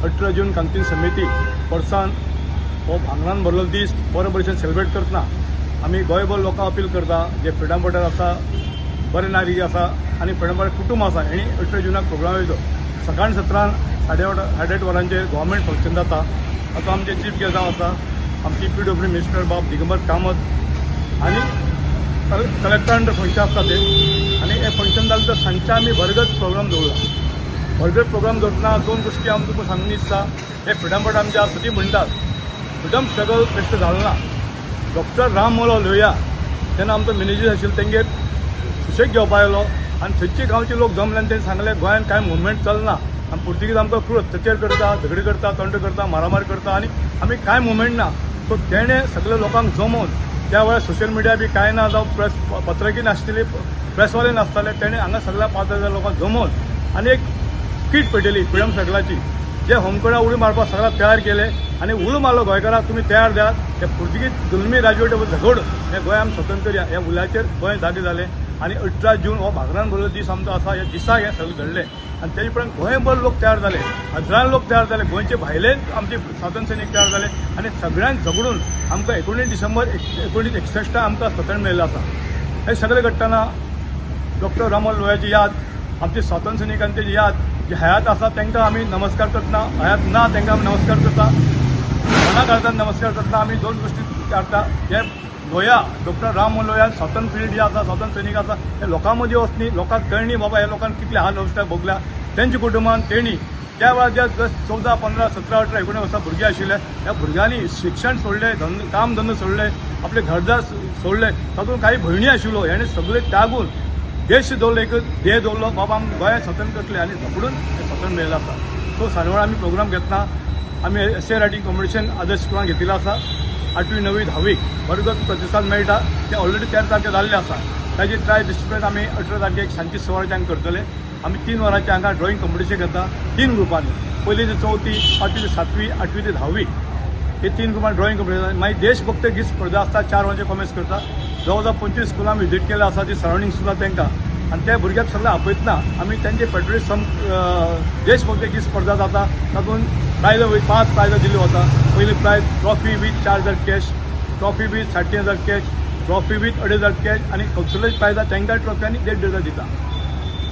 18 जून क्रांती समिती वर्सान हो भांगरान भरलो दीस बरे भशेन सेलिब्रेट करतना आमी गोंयभर लोकांक अपील करता, जे फ्रिडम फायटर आसा, बरे नागरीक आसा आनी फ्रिडम फायटर कुटूंब आसा, हेणी 18 जुनाक प्रोग्राम येयचो. सकाळ सत्रान 8:30 वरांचेर गव्हर्मेंट फंक्शन जाता. आतां आमचे चीफ गेस्ट जावन आसा आमची पीडब्ल्यू मिनिस्टर बाब दिगंबर कामत आनी कलेक्टर अंडर फंक्शन आसता ते. आनी हें फंक्शन जालें तर सांजचे आमी भरगत प्रोग्राम दवरला. भरगत प्रोग्राम दवरतना दोन गोश्टी आमी तुमकां सांगून दिसता. हे फ्रिडम फायटर आमचे आसा ती म्हणटात फ्रिडम स्ट्रगल बेश्टें जालें ना. डॉक्टर राम मनोहर लोहिया तेन्ना आमचो मिनेजीस आशिल्लो, तेंगेर सुशेग घेवपा आयलो आनी थंयचे गांवचे लोक जमले आनी तेणी सांगलें, गोंयांत कांय मुवमेंट चलना आनी पुर्तुगीज आमकां क्रूर अत्याचार करता, झगडी करता, तंट करता, मारामार करता आनी आमी कांय मुवमेंट ना. सो तेणें सगळे लोकांक जमोवन, त्या वेळार सोशल मिडिया बी कांय ना, जावं प्रेस पत्रकी नासतली, प्रेसवाले नासताले, तेणें हांगा सगळ्या 5,000 लोकांक जमोवन आनी एक कीट पेटयली फ्रिडम स्ट्रगलाची, जे होमखणा उडी मारपाक सगळ्याक तयार केले आनी उलो मारलो, गोंयकाराक तुमी तयार जायात, हे पुर्तुगीज जुलमी राजवटे झगड हे गोंय आमी स्वतंत्र करया. ह्या उल्याचेर गोंय जागे जालें आनी 18 जून हो भांगरान भरलो दीस आमचो आसा. ह्या दिसाक हें सगळें घडलें आनी तेजे उपरांत गोंयभर लोक तयार जाले, हजारान लोक तयार जाले, गोंयचे भायले आमचे स्वातंत्र्य सैनीक तयार जाले आनी सगळ्यांक झगडून आमकां 19 डिसेंबर 1961 आमकां स्वातंत्र्य मेळिल्लें आसा. हें सगळें घडटना डॉक्टर राम मनोहर लोहियाची याद, आमचे स्वातंत्र्य सैनिकांची याद, जे हयात आसा तांकां आमी नमस्कार करतना, हयात ना तांकां आमी नमस्कार करता, मना काळजान नमस्कार करतना आमी दोन गोश्टी करता. हे लोहिया, डॉक्टर राम मनोहर लोहिया स्वातंत्र्य पिरियड जे आसा, स्वातंत्र्य सैनीक आसा, हे लोकां मदीं वचनी, लोकांक कळणी बाबा ह्या लोकांक कितले हाल अवस्था भोगल्या तेंच्या कुटुंबान. तेणी त्या वेळार जे 14, 15, 17, 18, 19 वर्सां भुरगे आशिल्ले, ह्या भुरग्यांनी शिक्षण सोडलें, धंदो काम धंदो सोडले, आपले घरदार सोडले. तातूंत काही भयणी आशिल्लो, हेणे सगळे त्यागून देश दवरलो, एक ध्येय दवरलो, बाबा आमी गोंयांत स्वतंत्र करतले आनी झगडून हें स्वतंत्र मेळिल्लें आसा. सो सांजवेळा आमी प्रोग्राम घेतना आमी एसे रायटींग कॉम्पिटिशन आदर्श स्कुलान घेतिल्लें आसा. आठवी, णवी, धावीक बरोबर प्रतिसाद मेळटा. ते ऑलरेडी 13 तारखे जाल्ले आसा. ताजी ट्राय डिस्ट्रिब्युट आमी 18 तारखेक सांजची 6 वरांचे हांगा करतले. आमी 3 वरांचे हांगा ड्रॉइंग कॉम्पिटिशन घेता तीन ग्रुपांनी, पयली ते चवथी, पांचवी ते सातवी, आठवी ते धावी, हे तीन ग्रुपान ड्रॉइंग कॉम्पिटिशन. मागीर देशभक्त गीत स्पर्धा आसता, 4 वरांचे कॉमेन्स करता. जवळ जवळ 25 स्कुलां विजीट केल्ले आसा, ती सरावंडींग स्कुलां तांकां आनी त्या भुरग्यांक सगळें आपयतना आमी तेंचे पेट्रियट सम देशभक्त गीत स्पर्धा जाता. तातूंत प्रायज पांच प्रायजां दिल्ली वता. पयली prize trophy with 4,000 cash, trophy with 3,500 cash, trophy with 2,500 cash आनी कन्सोलेशन प्रायज तांकां ट्रॉफी आनी 1,500 दिता.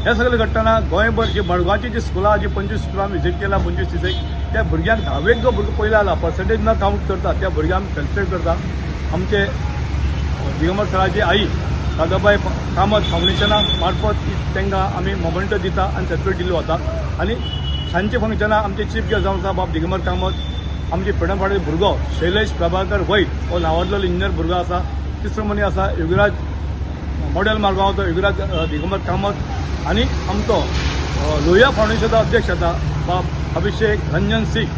हे सगळें घडटना गोंयभर जी मडगांवची जी स्कुलां, जी 25 स्कुलां विजीट केला, 25 तिसेक, त्या भुरग्यांक धावेक जो भुरगो पयलो आला, पर्संटेज न कावंट करता त्या भुरग्यांक आमी फेलिसिटेट करता. आमचे दिगंबर सराची आई दादाबाय कामत फावंडेशना मार्फत तांकां आमी मोमेंटो दिता आनी सर्टिफिकेट दिल्लो वता. आनी सांजचे फंक्शनाक आमचे चीफ गेस्ट जावन आसा बाब दिगंबर कामत, आमचे फ्रिडम फायटर भुरगो शैलेश प्रभाकर वैद हो नांवाजलेलो इंजिनियर भुरगो आसा. तिसरो मनीस आसा युगराज मॉडेल मारगांवचो युगराज दिगंबर कामत आनी आमचो लोहिया फावंडेशनाचो अध्यक्ष आसा बाब अभिषेक रंजन सिंग,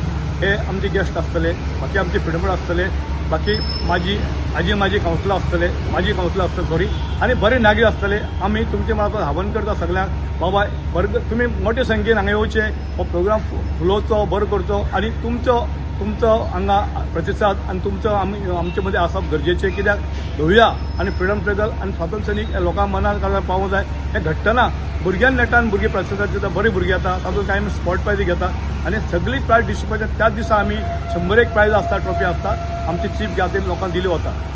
हे आमचे गेस्ट आसतले. बाकी आमचे फ्रिडम आसतले, बाकी माझी आजी माझी कावन्सिलर आसतले, माझी कावन्सिलर आसतले सॉरी, आनी बरे नागरीक आसतले. आमी तुमचे मार्फत आव्हान करता सगळ्यांक, बाबा बरें तुमी मोठे संख्येन हांगा येवचे, हो प्रोग्राम फुलोवचो, बरो करचो आनी तुमचो तुमचो हांगा प्रतिसाद आनी तुमचो आमी आमचे मदीं आसप गरजेचें. कित्याक लोहिया आनी फ्रिडम स्ट्रगल आनी स्वातंत्र्य सैनीक हे लोकांक मनात काळजात पावूंक जाय. हें घडटना भुरग्यां नेटान भुरगीं प्रतिसाद दिता, बरीं भुरगीं येता, तातूंत कांय आमी स्पॉट प्रायज घेता आनी सगळी प्रायज डिस्ट्रिब्युट त्याच दिसा आमी 101 प्रायज आसता, ट्रॉफी आसता, आमची चीफ गेस्ट लोकांक दिली वता.